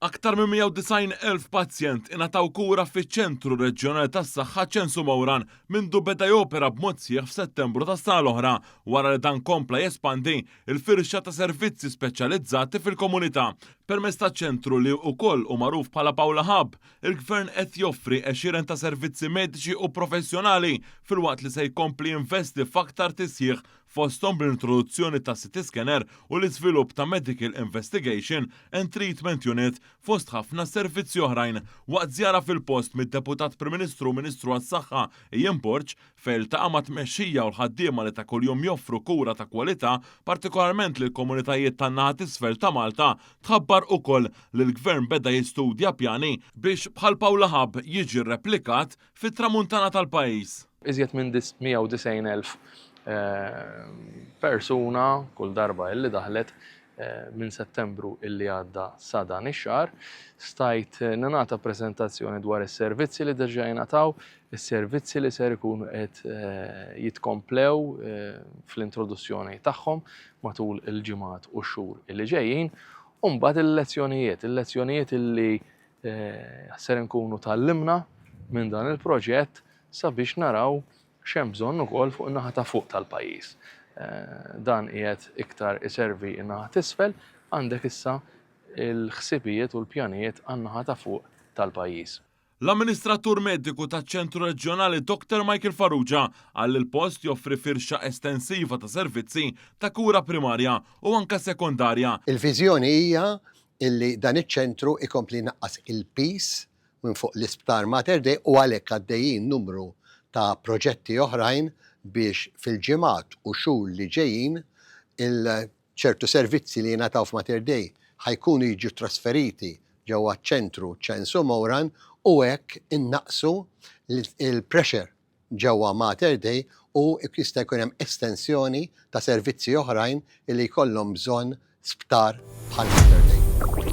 Aktar minn 190,000 pazjent ingħataw kura fiċ-Ċentru Reġjonali tas-Saħħa Ċensu Mowran mindu beda jopera b'mod sħiħ f'Settembru tas-sena l-oħra wara li dan kompla jespandi l-firxa ta' servizzi speċjalizzati fil-komunità. Permezz taċ-ċentru li wkoll hu magħruf bħala Paula Hub, il-Gvern qed joffri għexieren ta' servizzi mediċi u professjonali filwaqt li se jkompli jinvesti f'aktar tisħiħ fosthom bl-introduzzjoni ta' CT scanner u l-iżvilupp ta' Medical Investigation and Treatment Unit fost ħafna servizzi oħrajn. Waqt żjara fil-post mid-Deputat Prim Ministru u Ministru għas-Saħħa Ian Borg fejn ltaqa' mat-tmexxija u l-ħaddiema li ta' kuljum joffru kura ta' kwalità partikolarment lill-komunitajiet tan-naħa t'isfel ta' Malta, tħabbar ukoll li l-Gvern beda jistudja pjani biex bħal Paula Hub jiġi rreplikat fit-Tramuntana tal-pajjiż. Iżjed minn 190,000 persuna kull darba illi daħlet minn Settembru illi għadda sa dan ix-xahar. Stajt ningħata preżentazzjoni dwar is-servizzi li diġà jingħataw, is-servizzi li ser ikunu qed jitkomplew fl-introduzzjoni tagħhom matul il-ġimgħat u x-xhur illi ġejjin, u mbagħad il-lezzjonijiet, il-lezzjonijiet illi Ser inkunu tgħallimna minn dan il-proġett sabiex naraw x'hemm bżonn ukoll fuq in-naħa ta' fuq tal-pajjiż. Dan qiegħed iktar iservi n-naħa t'isfel, għandek issa l-ħsibijiet u l-pjanijiet għan-naħa ta' fuq tal-pajjiż. L-Amministratur Mediku taċ-Ċentru Reġjonali Doctor Michael Farrugia qal li l-post joffri firxa estensiva ta' servizzi ta' kura primarja u anke sekondarja. Il-viżjoni hija illi dan iċ-ċentru ikompli jnaqqas il-piż minn fuq l-Isptar Mater Dei u għalhekk għaddejjin numru ta' proġetti oħrajn biex fil-ġimgħat u xhur li ġejjin il ċertu servizzi li jingħataw f'Mater Dei ħa jkunu jiġu trasferiti ġewwa ċ-ċentru Ċensu Mowran u hekk innaqqsu l-pressure ġewwa Mater Dei u jista' jkun hemm estensjoni ta' servizzi oħrajn li jkollhom bżonn sptar bħal Mater Dei.